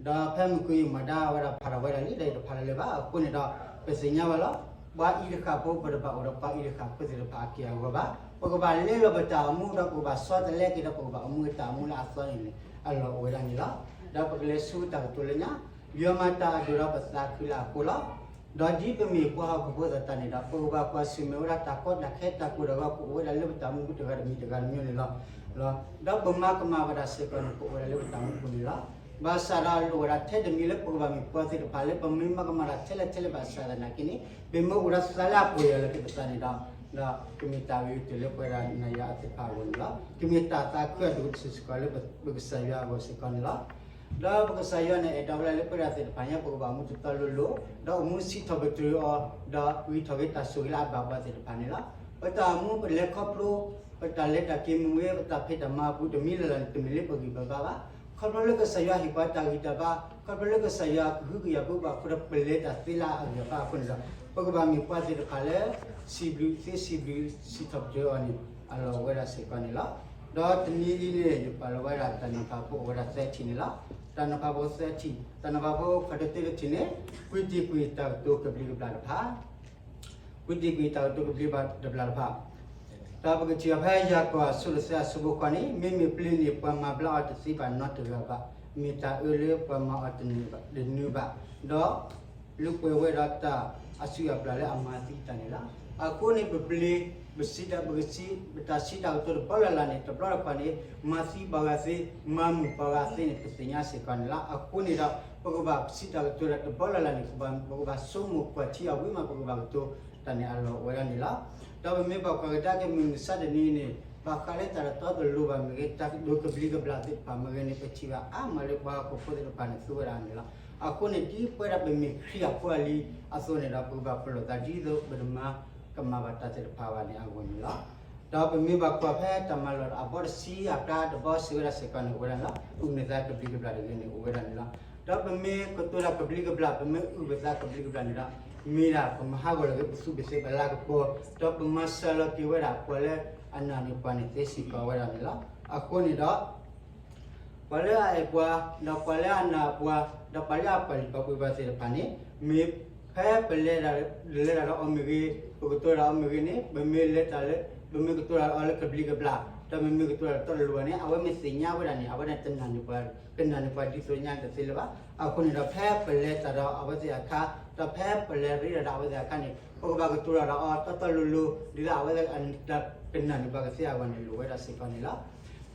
ဒီးဖဲမုၢ်ကယမၤဒါဝဲဒၣ်ဖးထီၣ်ဝဲဒၣ်လံဒီးတဖးလၢၤလၢၤဘၣ်. အဃိန့ၣ်ဒီး ပသ့ၣ်ညါဘၣ်လီၤ. ပှၤအံၤတဃၣ်ဖိ ပတဘၣ်အိၣ်ဒီးပှၤအံၤတဃၣ်ဖိသ့ၣ်တဖၣ်အက့ၢ်အဂီၤဘၣ်. ပကဘၣ်လဲလိာ်ပတၢ်အိၣ်မူဒီးပကဘၣ်ဆီတလဲက့ၤဒီးပကဘၣ်အိၣ်မူတၢ်အိၣ်မူလၢအသီန့ၣ်န့ၣ် အလီၢ်အိၣ်ဝဲဒၣ်န့ၣ်လီၤ. ဒီးပကလဲၤဆူတၢ်ကတိၤလၢညါ, ယွၤမၤတၢ်အဒိၣ်ဒီးပသးခုလၢအဃိလီၤ. ဒီးဒ်ပမ့ၢ်ပှၤဟီၣ်ခိၣ်ဖိသတးန့ၣ်ဒီး ပကဘၣ်ကွၢ်ဆၢၣ်မဲာ်ဝဲဒၣ်တၢ်ကီတၢ်ခဲတၢ်ကိၢ်တၢ်ဂီၤကအိၣ်ဝဲဒၣ်လၢပတၢ်အိၣ်မူပူၤတဂၤတမံၤတဂၤတမံၤန့ၣ်လီၤ. ဒီးပမၤကမၣ်ဝဲဒၣ်စ့ၢ်ကီးန့ၣ် ကအိၣ်ဝဲဒၣ်လၢပတၢ်အိၣ်မူပူၤန့ၣ်လီၤ. ဘၣ်ဆၣ်ဒီးလိၣ်ဝဲဒၣ်ထဲတမံၤလၢပကဘၣ်မ့ၢ်ပှၤသ့ၣ်တဖၣ်လၢပမ့ၢ်မၤကမၣ်တၢ်ထဲလဲၣ်ထဲလဲၣ်ဘၣ်ဆၣ်သနာ်က့န့ၣ် ပမ့ၢ်အိၣ်ဒီးသးလၢအပှဲၤအီၤလၢပသးန့ၣ်ဒီး ဒီးကမ့ၢ်တၢ်ဂ့ၤကတၢၢ်လၢပဝဲဒၣ်နၤယၤအသ့ၣ်တဖၣ်အဂီၢ်န့ၣ်လီၤ. ကမ့ၢ်တၢ်သးခုအဒိၣ်ကတၢၢ်စ့ၢ်ကီးလၢပကစၢ်ယွၤအဂီၢ်စ့ၢ်ကီးန့ၣ်လီၤ. ဒီးပကစၢ်ယွၤန့ၣ် အဲၣ်ဒိးဝဲဒၣ်လၢပဝဲဒၣ်သ့ၣ်တဖၣ်ညါ ပကဘၣ်အိၣ်မူတတီလိၤလိၤ, ဒီးအိၣ်မူစံးထီၣ်ပတြၢၤအီၤ, ဒီးဂံၢ်ထီၣ်က့ၤတၢ်ဆိၣ်ဂ့ၤလၢအဘၣ်ပှၤသ့ၣ်တဖၣ်န့ၣ်လီၤ. ပတၢ်အိၣ်မူပလဲၤခီဖျိ ပတၢ်လဲၤတၢ်က့ၤမ့ၢ်ဂ့ၤ ပတၢ်ဖံးတၢ်မၤအပူၤတမံၤလၢ်လၢ်န့ၣ် တမ့ၢ်လၢပဂံၢ်ပဘါဘၣ်. ခီဖျိလၢကစၢ်ယွၤဟ့ၣ်ပှၤတၢ်ဂံၢ်တၢ်ဘါ, ခီဖျိလၢကစၢ်ယွၤကဟုကယာ်ပှၤဘၣ်အဃိဒီး ပလဲၤတၢ်သ့လၢအဂံၢ်အဘါအဃိန့ၣ်ဒီး ပကဘၣ်မ့ၢ်ပှၤသ့ၣ်တဖၣ်လၢ စံးဘျုးသ့စံးဘျုးစံးထီၣ်ပတြၢၤအီၤန့ၣ် အလီၢ်အိၣ်ဝဲဒၣ်စ့ၢ်ကီးန့ၣ်လီၤ. ဒီးတနံၤအံၤန့ၣ် ယပာ်လီၤဝဲဒၣ်တၢ်နီၤဖးဖိအိၣ်ဝဲဒၣ်သၢထံၣ်န့ၣ်လီၤ. တၢ်နီၤဖးဖိသၢထံၣ်, တၢ်နီၤဖးဖိခီၣ်တသ့တထံၣ်န့ၣ် ကွံာ်တံာ်ကွံာ်တၢ်ကတိၤကဘျံးကဘျၣ်တဖၣ် ကွံာ်တံာ်ကွံာ်တၢ်ကတိၤကဘျံးကဘျၣ်တဖၣ်, ဒီးပကထံၣ်ဘၣ်ဖဲယၤကိာ်အဆၢဒိၣ်သၢအဆၢဖိဃိးန့ၣ်, မ့မ့ၢ်ပျ့ၤန့ၣ် ပှၤမၤဘျါအီၤတသ့ဘၣ်နီတဂၤဘၣ်. မ့ၢ်တၢ်အၢလၢပှၤမၤအီၤတနၢၤဘၣ်, ဒီးလူၤပှဲၤဝဲဒီးတၢ်အစုၣ်အပျၢ်လၢအမၤသံတၢ်န့ၣ်လီၤ. အဃိန့ၣ် ပပျ့ၤ ပစံးတၢ် ပကစံး ပတၢ်စံးတၢ်ကတိၤတဘျီလၢ်လၢ်န့ၣ် တဘျီတခီၣ်န့ၣ် မၤသံပှၤဂၤသ့, မၤမုာ်ပှၤဂၤသ့န့ၣ် ပသ့ၣ်ညါစ့ၢ်ကီးန့ၣ်လီၤ. အဃိန့ၣ်ဒီး ပကဘၣ်စံးတၢ်ကတိၤဒီးတဘျီလၢ်လၢ်န့ၣ် ပကဘၣ်ဆိကမိၣ်ကွၢ်ထံအီၤဝံၤမး ပကဘၣ်ကတိၤတၢ်န့ၣ်အလီၢ်အိၣ်ဝဲဒၣ်န့ၣ်လီၤ. ဒီးပမ့ၢ်ဘၣ်ကွၢ်ကဒါက့ၤမုၢ်မဆါတနံၤန့ၣ် ဘၣ်ဃးလၢတၢ်တတီတလိၤဘၣ်မ့ၢ်ဂ့ၤ တၢ်ကတိၤကဘျံးကဘျၣ်သ့ၣ်တဖၣ်မ့ၢ်ဂ့ၤန့ၣ် ပထံၣ်ဘၣ်အါမးလၢပှၤဟီၣ်ခိၣ်ဖိသ့ၣ်တဖၣ်န့ၣ် သူဝဲဒၣ်န့ၣ်လီၤ. အဃိန့ၣ် ဒ်ပဝဲဒၣ်ပမ့ၢ်ခရံာ်ဖိအလံၤအသိးန့ၣ်ဒီး ပကဘၣ်ပလီၢ်သးဒ်သိးပတမၤကမၣ်ဘၣ်တၢ်သ့ၣ်တဖၣ်ဘၣ်န့ၣ်အဂီၢ်န့ၣ်လီၤ. ဒီးပမ့ၢ်ဘၣ်ကွၢ်ဖဲတၢ်မၤလီၢ်အဘီတဆံအကျါတဘီစံးဝဲဒၣ်စ့ၢ်ကီးန့ၣ် အိၣ်ဝဲဒၣ်န့ၣ်လီၤ. အုၣ်န့ၢ်သးကဘျံးကဘျၣ်တဂ့ၤန့ၣ် အိၣ်ဝဲဒၣ်န့ၣ်လီၤ. ဒီးပမ့ၢ်ကတိၤတၢ်ကဘျံးကဘျၣ် ပမ့ၢ်အုၣ်ပသးကဘျံးကဘျၣ်န့ၣ်ဒီး မ့ၢ်ဒၣ်ပမၤဟးဂီၤလီၤက့ၤပသူၣ်ပသးပလၤကပီၤ, ဒီးပမၤစှၤလီၤက့ၤဝဲဒၣ်ပှၤလၢအနာ်န့ၢ်ပှၤန့ၣ်သ့စ့ၢ်ကီးဝဲဒၣ်န့ၣ်လီၤ. အဃိန့ၣ်ဒီး ပှၤလၢအအဲၣ်ပှၤ, ဒီးပှၤလၢအနာ်ပှၤ, ဒီးပှၤလၢအပာ်လုၢ်ပာ်ပှ့ၤပှၤသ့ၣ်တဖၣ်န့ၣ် မ့ၢ်ဖဲပလဲၤတၢ်, လဲၤတၢ်ဒီးအီၤမ့ၢ်ဂ့ၤ, ပကတိၤတၢ်ဒီးအီၤမ့ၢ်ဂ့ၤန့ၣ် ပမ့ၢ်လဲၤတၢ်လၢ, ပမ့ၢ်ကတိၤတၢ်ဒီးအီၤလၢကဘျံးကဘျၣ်, ဒီးမ့မ့ၢ်ကတိၤတၢ်ဒီးတီတလိၤဘၣ်န့ၣ် အဝဲမ့ၢ်သ့ၣ်ညါဝဲဒၣ်န့ၣ် အဝဲဒၣ်တနာ်န့ၢ်ပှၤ, ကနာ်န့ၢ်ပှၤဒ်သိးညါတသ့လၢၤဘၣ်. အဃိန့ၣ်ဒီး ဖဲပလဲၤတၢ်ဒီးအဝဲသ့ၣ်အခါ, ဒီးဖဲပလဲၤရ့တၢ်ဒီးအဝဲသ့ၣ်အခါန့ၣ် ပကဘၣ်ကတိၤတၢ်ဒီးအီၤတီတီလိၤလိၤ ဒ်သိးအဝဲသ့ၣ်ကနာ်န့ၢ်ပှၤကသ့အဂီၢ်န့ၣ် လိၣ်ဝဲဒၣ်စ့ၢ်ကီးန့ၣ်လီၤ.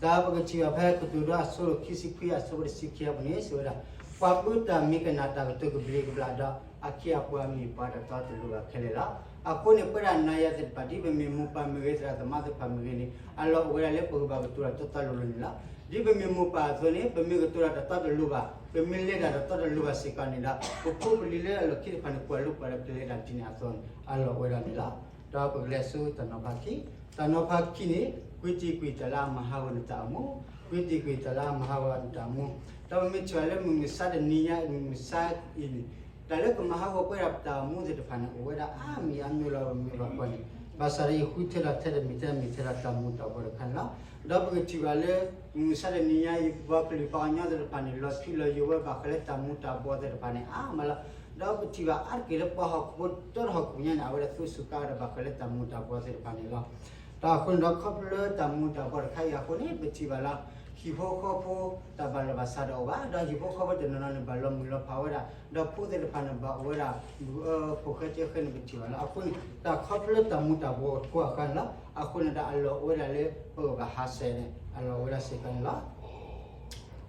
ဒီးပကထံၣ်ဘၣ်ဖဲကတိၤဒိအဆၢဒိၣ်ခံဆံခွံအဆၢဖိတဆံခံအပူၤန့ၣ် စံးဝဲဒၣ်, ပှၤပၢတၢ်မ့ၢ်ကနၣ်တၢ်ကတိၤကဘျံးကဘျၣ်ဒီး အခ့အပှၤမ့ၢ်ပှၤတတီတလိၤဘၣ်ခဲလၢာ်လီၤ. အဃိန့ၣ် ပဝဲဒၣ်နၤယၤသ့ၣ်တဖၣ် ဒ်ပမ့ၢ်မိၢ်ပၢ်မ့ၢ်ဂ့ၤ သရၣ်သမါသ့ၣ်တဖၣ်မ့ၢ်ဂ့ၤန့ၣ် အလီၢ်အိၣ်ဝဲဒၣ်လၢပကဘၣ်ကတိၤတၢ်တီတီလိၤလိၤန့ၣ်လီၤ. ဒ်ပမ့ၢ်မိၢ်ပၢ်အသိးန့ၣ် ပမ့ၢ်ကတိၤတၢ်တီတီလိၤဘၣ်, ပမ့ၢ်လဲၤတၢ်တီတီလိၤဘၣ်စ့ၢ်ကီးန့ၣ်ဒီး ပဖိပလံၤလၢအလီၢ်ခံသ့ၣ်တဖၣ်န့ၣ် ကွၢ်လိာ်ကွၢ်ဒီးကလဲၤတၢ်ဒ်န့ၣ်အသိးန့ၣ် အလီၢ်အိၣ်ဝဲဒၣ်န့ၣ်လီၤ. ဒီးပကလဲၤဆူတၢ်နီၤဖးခံ, တၢ်နီၤဖးခံန့ၣ် ကွံာ်တံာ်ကွံာ်တၢ်လၢအမၤဟးဂီၤနတၢ်အိၣ်မူ, ကွံာ်တံာ်ကွံာ်တၢ်လၢအမၤဟးဂီၤနတၢ်အိၣ်မူ. ဒီးပမ့ၢ်ထံၣ်ဘၣ်လၢမုၢ်မဆါတနံၤညါ မုၢ်မဆါအံၤန့ၣ် တၢ်လၢကမၤဟးဂီၤပဝဲဒၣ်ပတၢ်အိၣ်မူသ့ၣ်တဖၣ်န့ၣ် အိၣ်ဝဲဒၣ်အါမံၤအါမံၤလီၤ. ပမ့ၢ်ဘၣ်ကွၢ်န့ၣ် ဘၣ်ဆၣ်ဒီးယဃုထၢထီၣ်ထဲတမံၤထဲတမံၤ ထဲဒၣ်တၢ်မူၤတၢ်ဘှီးတခါန့ၣ်လီၤ. ဒီးပကထံၣ်ဘၣ်လၢ မုၢ်မဆါတနံၤညါအံၤ ပှၤကလုာ်ပှၤကညီသ့ၣ်တဖၣ်န့ၣ် လီၤထူလီၤယိာ်ဝဲဘၣ်ဃးလၢတၢ်မူၤတၢ်ဘှီးသ့ၣ်တဖၣ်န့ၣ် အါမးလီၤ. ဒီးပထံၣ်ဘၣ်အါတက့ၢ်လၢပှၤဟီၣ်ခိၣ်ဖိတၢတဟီၣ်ခိၣ်ညါန့ၣ် အဝဲဒၣ်သူစူၤကါဝဲဒၣ်ဘၣ်ဃးလၢတၢ်မူၤတၢ်ဘှီးသ့ၣ်တဖၣ်န့ၣ်လီၤ. ဒီးအဃိန့ၣ်ဒီး ခီဖျိလၢတၢ်မူၤတၢ်ဘှီးတခါအံၤအဃိန့ၣ် ပထံၣ်ဘၣ်လၢ ဟံၣ်ဖိဃီဖိတၢ်ဘၣ်လီၤဘၣ်စးတအိၣ်ဘၣ်, ဒီးဟံၣ်ဖိဃီဖိတနီၤနီၤန့ၣ် ဘၣ်လီၤမုၢ်လီၤဖးဝဲဒၣ်, ဒီးဖိသ့ၣ်တဖၣ်န့ၣ် ဘၣ်အိၣ်ဝဲဒၣ် မုၢ်အၢဖိဃဲကၢဃဲန့ၣ် ပထံၣ်ဘၣ်လီၤ. အဃိန့ၣ် တၢ်ခီဖျိလၢတၢ်မူၤတၢ်ဘှီးအဃိန့ၣ်လီၤ. အဃိန့ၣ်ဒီး အလီၢ်အိၣ်ဝဲဒၣ်လၢပကဘၣ်ဟးဆှဲးန့ၣ် အလီၢ်အိၣ်ဝဲဒၣ်စ့ၢ်ကီးန့ၣ်လီၤ.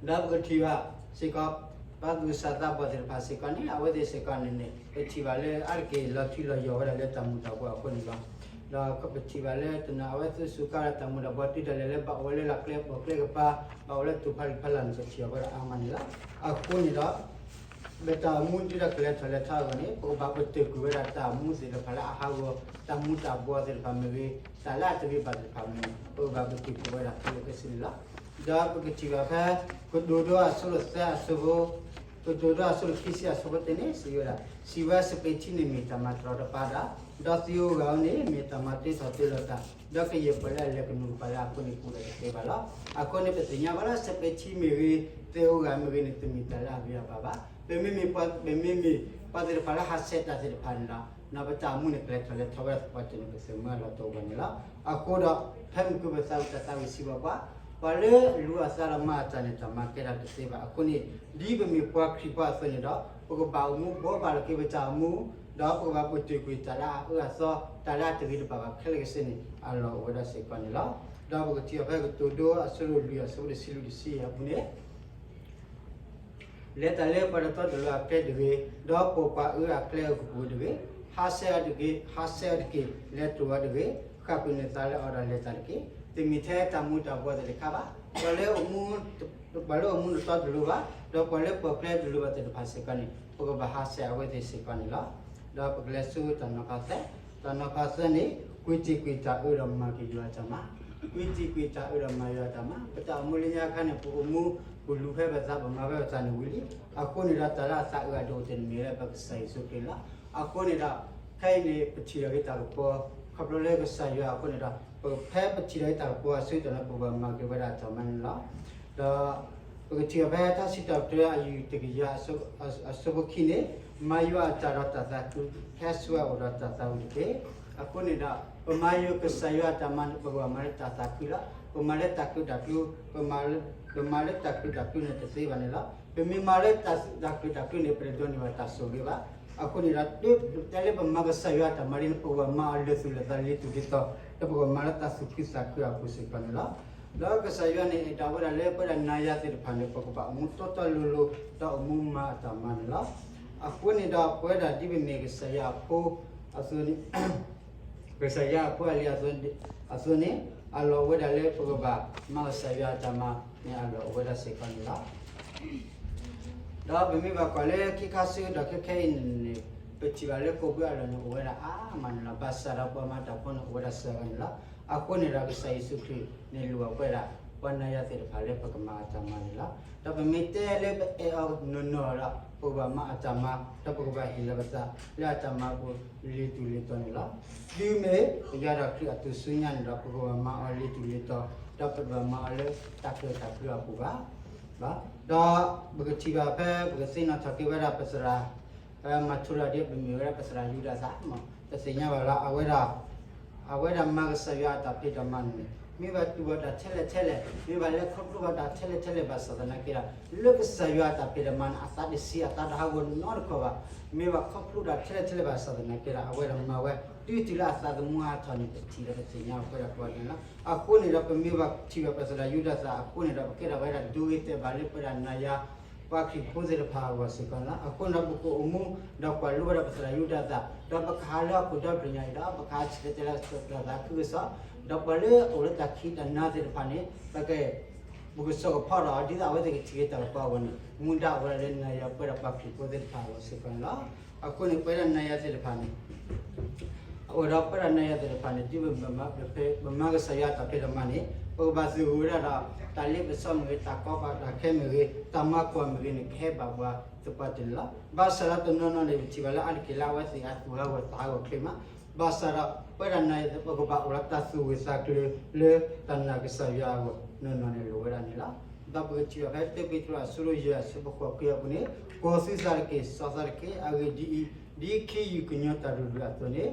ဒီးပကထံၣ်ဘၣ်စ့ၢ်ကီး ပှၤသူၣ်စၢ်သးဘီၣ်သ့ၣ်တဖၣ်စ့ၢ်ကီးန့ၣ် အဝဲသ့ၣ်စ့ၢ်ကီးန့ၣ်န့ၣ် ပထံၣ်ဘၣ်လၢအါတက့ၢ် လီၤထူလီၤယိာ်ဝဲဒၣ်လၢတၢ်မူၤတၢ်ဘှီးအဃိန့ၣ်လီၤ. ဒီးပထံၣ်ဘၣ်လၢတနီၤ အဝဲသူစူၤကါဝဲဒၣ်တၢ်မူၤတၢ်ဘှီး တုၤဒၣ်လဲာ်လၢဘၣ်အိၣ်ဝဲလၢလၢကျဲပိာ်ကျဲကပၤ, ဘၣ်အိၣ်လၢတူၢ်ဖးလံာ်ဖးလၢ်န့ၣ် ပထံၣ်ဘၣ်ဝဲဒၣ်အါမးန့ၣ်လီၤ. အဃိန့ၣ်ဒီး ပတၢ်အိၣ်မူဒ်တၢ်ကလဲၤထီၣ်လဲၤထီအဂီၢ်န့ၣ် ပကဘၣ်ပတုာ်ကွံာ်ဝဲဒၣ်တၢ်အိၣ်မူသ့ၣ်တဖၣ်လၢအဟးဂီၤ, တၢ်မူၤတၢ်ဘှီးသ့ၣ်တဖၣ်မ့ၢ်ဂ့ၤ, တၢ်လၢအတဂ့ၤဘၣ်သ့ၣ်တဖၣ်မ့ၢ်ဂ့ၤ, ပကဘၣ်ပတုာ်ကွံာ်ဝဲဒၣ်ခဲလၢာ်ခဲဆ့န့ၣ်လီၤ. ဒီးပကထံၣ်ဘၣ်ဖဲ ကတိၤဒိအဆၢဒိၣ်သၢအဆၢဖိ, ကတိၤဒိအဆၢဒိၣ်ခံဆံအဆၢဖိတၢန့ၣ် စံးဝဲဒၣ်, စံးဝဲစပံးထံန့ၣ်မ့ၢ်တၢ်မၤတရီတပါတၢ်, ဒီးသံးဧိၤဂၤဧိၤန့ၣ် မ့ၢ်တၢ်မၤတ့ထီၣ်တ့လီၤတၢ် ဒီးကယဲၢ်ပှၤလၢအလဲၤကနူၤကပၤလၢအဃိန့ၣ် ပူၤဒီးတသ့ဘၣ်လီၤ. အဃိန့ၣ် ပသ့ၣ်ညါဘၣ်လၢ စပဲထံမ့ၢ်ဂ့ၤ, သ့ၣ်အိၣ်ဂၤမ့ၢ်ဂ့ၤန့ၣ် တမ့ၢ်တၢ်လၢအဂ့ၤအဘၣ်ဘၣ်. ပမ့မ့ၢ်ပှၤ, ပမ့မ့ၢ်ပှၤသ့ၣ်တဖၣ်လၢဟးဆှဲးတၢ်သ့ၣ်တဖၣ်န့ၣ်ဒီး ပတၢ်အိၣ်မူန့ၣ် ကလဲၤထီၣ်လဲၤထီဝဲဒၣ်သပှၢ်တၢၢ်န့ၣ် ပသ့ၣ်မၤလီၤတအိၣ်ဘၣ်န့ၣ်လီၤ. အဃိဒီး ဖဲမုၢ်ကပသးဝံၣ်တၢ်သးဝံၣ်စံးဘၣ်ပှၤ, ပှၤလၢအလူၤအသးဒီးမၤအတၢ်န့ၣ် တၢ်မၤကဲဒၣ်တသ့ဘၣ်. အဃိန့ၣ် ဒ်ပမ့ၢ်ပှၤခရံာ်ဖိအသိးန့ၣ်ဒီး ပကဘၣ်အိၣ်မူဘှီဘၣ်လီၤက့ၤပတၢ်အိၣ်မူ, ဒီးပကဘၣ်ပတုာ်ကွံာ်တၢ်လၢအအၢအသီ, တၢ်လၢအတဂ့ၤတဘၣ်ဘၣ်ခဲလၢာ်ကစ့ၢ်န့ၣ် အလီၢ်အိၣ်ဝဲဒၣ်စ့ၢ်ကီးန့ၣ်လီၤ. ဒီးပကထံၣ်အီၤဖဲကတိၤဒိအဆၢဒိၣ်လွံၢ်အဆၢဖိတဆံလွံၢ်တဆံယဲၢ်အပူၤန့ၣ် လဲၤတၢ်လၢပှၤတတီတလိၤအကျဲတဂ့ၤ, ဒီးပိာ်ပှၤအၢအကျဲအကပူၤတဂ့ၤ, ဟးဆှဲးအီၤတက့ၢ်, ဟးဆှဲးအီၤတက့ၢ်, လဲၤတိာ်အီၤတဂ့ၤ, ဃၣ်ကွံာ်နသးလၢအီၤဒီးလဲၤတၢ်တက့ၢ်. တမ့ၢ်ထဲတၢ်မူၤတၢ်ဘှီးသ့ၣ်တခါဘၣ်. ပှၤလၢ ပှၤလၢအအိၣ်မူတတီတလိၤဘၣ်, ဒီးပှၤလၢပိာ်ကျဲတလိၤဘၣ်သ့ၣ်တဖၣ်စ့ၢ်ကီးန့ၣ် ပကဘၣ်ဟးဆှဲးအဝဲသ့ၣ်စ့ၢ်ကီးန့ၣ်လီၤ. ဒီးပကလဲၤဆူတၢ်နီၤဖးသၢ, တၢ်နီၤဖးသၢန့ၣ် ကွံာ်တံာ်ကွံာ်တၢ်အၢဒီးမၤက့ၤယွၤအတၢ်မၤ, ကွံာ်တံာ်ကွံာ်တၢ်အၢဒီးမၤယွၤအတၢ်မၤ. ပတၢ်အိၣ်မူလၢညါအခါန့ၣ် ပအိၣ်မူ ပလူၤဖဲပသး ပမၤဖဲပသးန့ၣ်ဝံၤလံ. အဃိန့ၣ်ဒီးတၢ်လၢအသးအုးအဒိၣ်အတဲာ်န့ၣ် မ့ၢ်လၢပကစၢ်ယ့ၣ်ၡူးခရံာ်လီၤ. အဃိန့ၣ်ဒီး ခဲအံၤန့ၣ် ပထံၣ်ထီၣ်က့ၤတၢ်ကပီၤ ခီဖျိလၢကစၢ်ယွၤအဃိန့ၣ်ဒီး ပဖဲပထံၣ်ထီၣ်က့ၤတၢ်ကပီၤအဆၢကတီၢ်န့ၣ် ပကဘၣ်မၤက့ၤဝဲဒၣ်တၢ်မၤန့ၣ်လီၤ. ဒီး ပကထံၣ်အီၤဖဲတၢ်စံးထီၣ်ပတြၢၤအယုၢ်တကယၤအဆၢဖိခံန့ၣ်, မၤယွၤအတၢ်ဒီးတၢ်သးခု, ဟဲဆူအအိၣ်ဒီးတၢ်သးဝံၣ်တက့ၢ်. အဃိန့ၣ်ဒီး ပမၤယွၤကစၢ်ယွၤအတၢ်မၤန့ၣ် ပကဘၣ်မၤလၢတၢ်သးခုလီၤ. ပမၤလၢတၢ်ကၢတၢ်ကျူ, ပမၤလၢတၢ်ကၢတၢ်ကျူန့ၣ်တသ့ဘၣ်န့ၣ်လီၤ. ပမ့ၢ်မၤလၢတၢ်ကၢတၢ်ကျူန့ၣ် ပတဒိးန့ၢ်ဘၣ်တၢ်ဆိၣ်ဂ့ၤဘၣ်. အဃိန့ၣ်ဒီး တၢ်လၢပမၤကစၢ်ယွၤအတၢ်မၤလံန့ၣ် ပကဘၣ်မၤအီၤလၢာ်သူၣ်လၢာ်သးလံၤသူၣ်လံၤသီ, ဒီးပကဘၣ်မၤလၢတၢ်သူၣ်ခုသးခုအပူၤစ့ၢ်ကီးန့ၣ်လီၤ. ဒီးကစၢ်ယွၤန့ၣ်အဲၣ်ဒိးဝဲဒၣ်လၢပဝဲဒၣ်နၤယၤသ့ၣ်တဖၣ်န့ၣ် ပကဘၣ်အိၣ်မူတီတီလိၤလိၤ ဒီးအိၣ်မူမၤအတၢ်မၤန့ၣ်လီၤ. အဃိန့ၣ်ဒီး ပဝဲဒၣ်ဒ်ပမ့ၢ်ကစၢ်ယွၤအဖိအသိးန့ၣ် ကစၢ်ယွၤအဖိအလံၤအသိးန့ၣ် အလီၢ်အိၣ်ဝဲဒၣ်လၢပကဘၣ်မၤကစၢ်ယွၤအတၢ်မၤန့ၣ် အလီၢ်အိၣ်ဝဲဒၣ်စ့ၢ်ကီးန့ၣ်လီၤ. ဒီးပမ့ၢ်ဘၣ်ကွၢ်လၢခံခါဆူဒီးခဲခဲအံၤန့ၣ်န့ၣ် ပထံၣ်ဘၣ်လၢကီၢ်ပူၤအလီၢ်န့ၣ် အိၣ်ဝဲဒၣ်အါမးန့ၣ်လီၤ. ဘၣ်ဆၣ်ဒီးပှၤမၤတၢ်ဖိန့ၣ် အိၣ်ဝဲဒၣ်စှၤဂၤန့ၣ်လီၤ. အဃိန့ၣ်ဒီး ကစၢ်ယ့ၣ်ၡူးခရံာ်န့ၣ်လိၣ်ဘၣ်ပဝဲဒၣ် ပှၤနၤယၤသ့ၣ်တဖၣ်လၢပကမၤအတၢ်မၤန့ၣ်လီၤ. ဒီးပမ့ၢ်တဲလၢပအဲၣ်အီၤနီၢ်နီၢ်ဒီး ပကဘၣ်မၤအတၢ်မၤ ဒီးပကဘၣ်ဟ့ၣ်လီၤပသးလၢအတၢ်မၤအပူၤလံၤသူၣ်လံၤသီန့ၣ်လီၤ. တုၤမ့ၢ်ပယွၤဒီးခရံာ်အတုၤဆူညါန့ၣ်ဒီး ပကဘၣ်မၤအီၤလံၤသူၣ်လံၤသီ, ဒီးပတဘၣ်မၤအီၤလၢတၢ်ကၢတၢ်ကျူအပူၤဘၣ်. ဒီးပကထံၣ်ဘၣ်ဖဲပကသ့ၣ်နီၣ်ထီၣ်က့ၤဝဲဒၣ်ပသရၣ် မၤထူရၤဒ်ပမ့ၢ်ဝဲဒၣ်ပသရၣ်ယူဒၤသၣ်, ပသ့ၣ်ညါဘၣ်လၢ အဝဲဒၣ်မၤကစၢ်ယွၤအတၢ်ဖံးတၢ်မၤန့ၣ် မ့ၢ်ဘၣ်တူၢ်ဘၣ်တၢ်ထဲလဲၣ်ထဲလဲၣ်, မ့ၢ်ဘၣ်လဲၤခီဖျိဘၣ်တၢ်ထဲလဲၣ်ထဲလဲၣ်ဘၣ်ဆၣ်သနာ်က့ဒီး လၢကစၢ်ယွၤအတၢ်ဖံးတၢ်မၤန့ၣ် အသးတဆံးအသးတဟးဂီၤနီတခီဘၣ်. မ့ၢ်ဘၣ်ခီဖျိတၢ်ထဲလဲၣ်ထဲလဲၣ်ဘၣ်ဆၣ်သနာ်က့ဒီး အဝဲဒၣ်မၤဝဲ တုၤတုၤလၢအသးသမူဟးထီၣ်န့ၣ် ပထံၣ်ဒီးပသ့ၣ်ညါအဃိဒီးပှၤန့ၣ်လီၤ. အဃိန့ၣ်ဒီး ပမ့ၢ်ဘၣ်ထံၣ်ဘၣ်ပသရၣ်ယူဒၤသၣ်အဃိန့ၣ်ဒီး ပကဲထီၣ်ဝဲဒၣ်ဒိဂ့ၤတဲာ်ဘၣ်လၢပဝဲဒၣ်နၤယၤ ပှၤခရံာ်ဖိသ့ၣ်တဖၣ်အဂီၢ်စ့ၢ်ကီးန့ၣ်လီၤ. အဃိန့ၣ်ဒီး ပကအိၣ်မူ ဒီးကွၢ်လိဝဲဒၣ်ပသရၣ်ယူဒၤသၣ်, ဒီးပကဟးလၢဟီၣ်ခိၣ်ဒီဖျၢၣ်ညါအံၤဒီး ပကဟးဆှဲးတဲလၢတၢ်သးခုကစီၣ်, ဒီးပှၤလၢအအိၣ်လၢတၢ်ခံးတၢ်နၤသ့ၣ်တဖၣ်န့ၣ် ပက ပကစိာ်ကဖီဒီး ဒ်သိးအဝဲသ့ၣ်ကထံၣ်က့ၤတၢ်ကပီၤအဂီၢ်န့ၣ် မူဒါအိၣ်ဝဲဒၣ်လၢနၤယၤပဝဲဒၣ်ပှၤခရံာ်ဖိသ့ၣ်တဖၣ်အဂီၢ်စ့ၢ်ကီးန့ၣ်လီၤ. အဃိန့ၣ် ပဝဲဒၣ်နၤယၤသ့ၣ်တဖၣ်န့ၣ် အဝဲဒီးပဝဲဒၣ်နၤယၤသ့ၣ်တဖၣ်န့ၣ် ဒ်ပမၤကစၢ်ယွၤအတၢ်ဖံးတၢ်မၤန့ၣ် ပကဘၣ်သဂၢၢ်ဝဲဒၣ်ဒီး တၢ်လ့ပစီမ့ၢ်ဂ့ၤ, တၢ်ကီတၢ်ခဲမ့ၢ်ဂ့ၤ, တၢ်မၤကွၢ်မ့ၢ်ဂ့ၤန့ၣ် ကဟဲဘၣ်ပှၤသပှၢ်တၢၢ်န့ၣ်လီၤ. ဘၣ်ဆၣ်ဒီးတနီၤနီၤန့ၣ် ပထံၣ်ဘၣ်လၢအါတက့ၢ်လၢအဝဲသ့ၣ်အသူၣ်ဟးဂီၤသးဟးဂီၤချ့မး, ဘၣ်ဆၣ်ဒီး ပဝဲဒၣ်နၤယၤသ့ၣ် ပကဘၣ်အိၣ်ဒီးတၢ်သူၣ်ဂၢၢ်သးကျၢၤလၢတၢ်နာ်ကစၢ်ယွၤအဂီၢ် နီၢ်နီၢ်န့ၣ်လိၣ်ဝဲဒၣ်န့ၣ်လီၤ. ဒီးပကထံၣ်ဘၣ်ဖဲတၢပ့းတရူးအဆၢဒိၣ်ယဲၢ်အဆၢဖိဃိးခွံအပူၤန့ၣ်, ကိးသုသးတက့ၢ်, စီၤသးတက့ၢ်, အဂ့ၢ်ဒ်အံၤ, ဒ်ခ့ယုၢ်ကညီတၢ်လုၢ်ဒိၣ်အသိးန့ၣ်,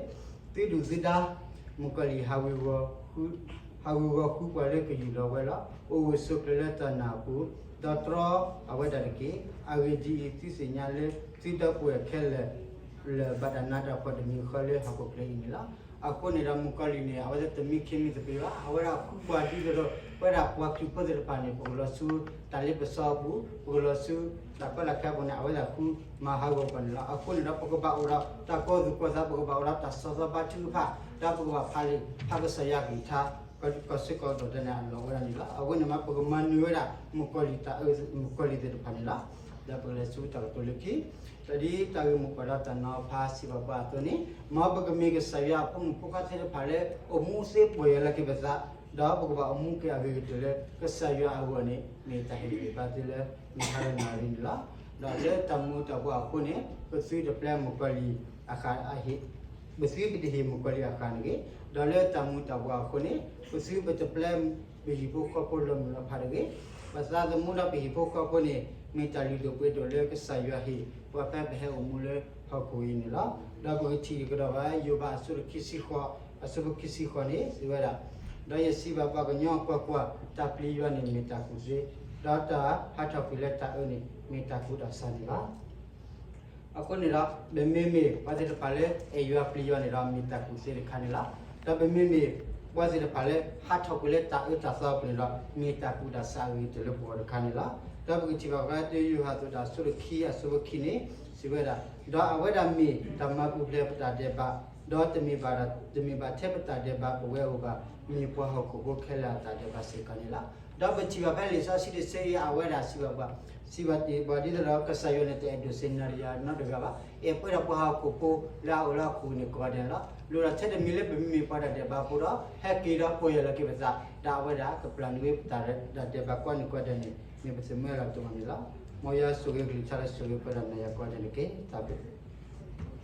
သုဒုၣ်သုဒါ မုၣ်ကီၤလံၢ် ဟးဂူာ်ဂီၤဃုပှၤလၢကယူၢ်လီၤဝဲလီၤ. အိၣ်ဂၢၢ်ဆိးကျၢၤလၢတၢ်နာ်အပူၤ, ဒီးတြီအဝဲဒၣ်တက့ၢ်. အဂ့ၢ်ဒ်အံၤ, သုသ့ၣ်ညါလၢ သုဒီပုၢ်ဝဲၢ်ခဲလၢာ် လၢာ်ဘၣ်တၢ်နးတၢ်ဖှီၣ်တမံၤဃီလၢဟီၣ်ခိၣ်ချၢအံၤန့ၣ်လီၤ. အဃိန့ၣ်ဒီး မုၣ်ကီၤလံၢ်န့ၣ် အဝဲသ့ၣ်တမံခ့မံသပ့ၤဘၣ်. အဝဲဒၣ်ဃုပှၤဒ်သိးဒီး ပဝဲဒၣ်ပှၤခရံာ်ဖိသ့ၣ်တဖၣ်န့ၣ် ပကလီၤဆူတၢ်လ့ပစီအပူၤ, ပကလီၤဆူတၢ်ကီတၢ်ခဲအပူၤန့ၣ် အဝဲသ့ၣ်ဃုမၤဟးဂီၤပှၤန့ၣ်လီၤ. အဃိန့ၣ်ဒီး ပကဘၣ်အိၣ်ဒီးတၢ်ကီသူၣ်ကီသး, ပကဘၣ်အိၣ်ဒီးတၢ်စီၢ်သီဘါထုကဖၣ်, ဒီးပကဘၣ်ဖးလံာ် ဖးကစၢ်ယွၤအကလုၢ်ကထါ ကီၢ်စ့ၢ်ကီးဒီးတၢ်န့ၣ်အလီၢ်ဝဲဒၣ်န့ၣ်လီၤ. အဝဲန့ၣ်မး ပကမၤနၢၤဝဲဒၣ် မုၣ်ကီၤလံၢ်တၢ်အၢ မုၣ်ကီၤလံၢ်သ့ၣ်တဖၣ်န့ၣ်လီၤ. ဒီးပကလဲၤဆူတၢ်ကတိၤလၢခံ, ဒီးဒ်တၢ်ဂ့ၢ်မိၢ်ပှၢ်ဒီးတၢ်နီၤဖးစံးဘၣ်ပှၤအသိးန့ၣ်, မ်ပကမ့ၢ်ကစၢ်ယွၤအဖိမုၣ်ဖိခွါသ့ၣ်တဖၣ်လၢ အိၣ်မူသ့ပီၢ်ယၢ်လီၤက့ၤပသး, ဒီးပကဘၣ်အိၣ်မူက့ၤအဂ့ၤကတၢၢ်လၢကစၢ်ယွၤအဂီၢ်န့ၣ် မ့ၢ်တၢ်ဟ့ၣ်ဂံၢ်ဟ့ၣ်ဘါသုလၢမုၢ်ဟါလၢနၣ်ရံၣ်န့ၣ်လီၤ. ဒီးလၢတၢ်မူၤတၢ်ဘှီးအဃိန့ၣ် ပသုတပျဲမုၣ်ကီၤလံၢ်အဃၣ်အဟ့ၣ် ပသုပတဟ့ၣ်မုၣ်ကီၤလံၢ်အဃၢ်တဂ့ၤ, ဒီးလၢတၢ်မူၤတၢ်ဘှီးအဃိန့ၣ် ပသုပတပျဲပဟံၣ်ဖိဃီဖိလီၤမုၢ်လီၤဖးတဂ့ၤ. ပသးသမူဒီးပဟံၣ်ဖိဃီဖိန့ၣ် မ့ၢ်တၢ်လုၢ်ဒိၣ်ပှ့ၤဒိၣ်လၢကစၢ်ယွၤဟ့ၣ်ပှၤဖဲပဟဲအိၣ်မူလၢဟီၣ်ခိၣ်အံၤန့ၣ်လီၤ. ဒီးပကထံၣ်ကဒီးဘၣ် ယိၤဘးအဆၢဒိၣ်ခံဆံဃိး, အဆၢဖိခံဆံဃိးန့ၣ် စံးဝဲဒၣ်, ဒီးယစံးဘၣ်ပှၤကညီ, ကွၢ်ကွၢ်, တၢ်ပျံၤယွၤန့ၣ်မ့ၢ်တၢ်ကူၣ်သ့, ဒီးတၢ်ဟးထီၣ်ကွံာ်လၢတၢ်အၢန့ၣ် မ့ၢ်တၢ်ကူၣ်တၢ်ဆးန့ၣ်လီၤ. အဃိန့ၣ်ဒီး ပမ့မ့ၢ်ပှၤသ့ၣ်တဖၣ်လၢအဲၣ်ယွၤပျံၤယွၤန့ၣ်ဒီး မ့ၢ်တၢ်ကူၣ်သ့တခါန့ၣ်လီၤ. ဒီးပမ့မ့ၢ်ပှၤသ့ၣ်တဖၣ်လၢ ဟးထီၣ်ကွံာ်လၢတၢ်အၢတၢ်သီအပူၤန့ၣ်ဒီး မ့ၢ်တၢ်ကူၣ်တၢ်ဆးအဂ့ၤကတၢၢ်လၢပဂီၢ်တခါန့ၣ်လီၤ. ဒီးပကထံၣ်ဘၣ်ဃးလၢတၢယိၤဟၣ်အဆၢဒိၣ်ခံ အဆၢဖိခံန့ၣ် စံးဝဲဒၣ်, ဒီးအဝဲဒၣ်မ့ၢ်တၢ်မၤပူၤဖျဲးပတၢ်ဒဲးဘး, ဒီးတမ့ၢ်ဘၣ်, တမ့ၢ်ဘၣ်ထဲပတၢ်ဒဲးဘးပဝဲအအိၣ်ဘၣ်, မ့ၢ်ပှၤဟီၣ်ခိၣ်ဖိခဲလၢာ်အတၢ်ဒဲးဘးစ့ၢ်ကီးန့ၣ်လီၤ. ဒီးပထံၣ်ဘၣ်ဖဲလံာ်စီဆှံတဆၢအံၤ အဝဲဒၣ်စံးဘၣ်ပှၤ, စံးဘၣ်ပှၤဒ်သိးဒီး ကစၢ်ယွၤန့ၣ် တအဲၣ်ဒိးစ့ၢ်နာ်ယၤနီတဂၤဘၣ်, အဲၣ်ပှဲၤဒီးပှၤဟီၣ်ခိၣ်ဖိလၢအအိၣ်လၢဟီၣ်ခိၣ်န့ၣ်ကိးဂၤဒဲးန့ၣ်လီၤ. လိၣ်ဒၣ်ထဲတမံၤလၢပမ့မ့ၢ်ပှၤတၢ်ဒဲးဘးဖိဒီး ဟဲက့ၤဒီးပီၢ်ယၢ်လီၤက့ၤပသး, ဒီးအဝဲဒၣ်ကပျၢ်န့ၢ်ဝဲပတၢ်ဒဲးဘးကိးနံၤကိးဂၤဒဲးန့ၣ် မ့ၢ်ပသုးမုၢ်လၢ်တမံၤန့ၣ်လီၤ. မ်ယွၤဆိၣ်ဂ့ၤကလုၢ်ကထါဒီးဆိၣ်ဂ့ၤပှၤဒၣ်နၤယၤကိးဂၤဒဲးန့ၣ်တက့ၢ်. တၢ်ဘျုး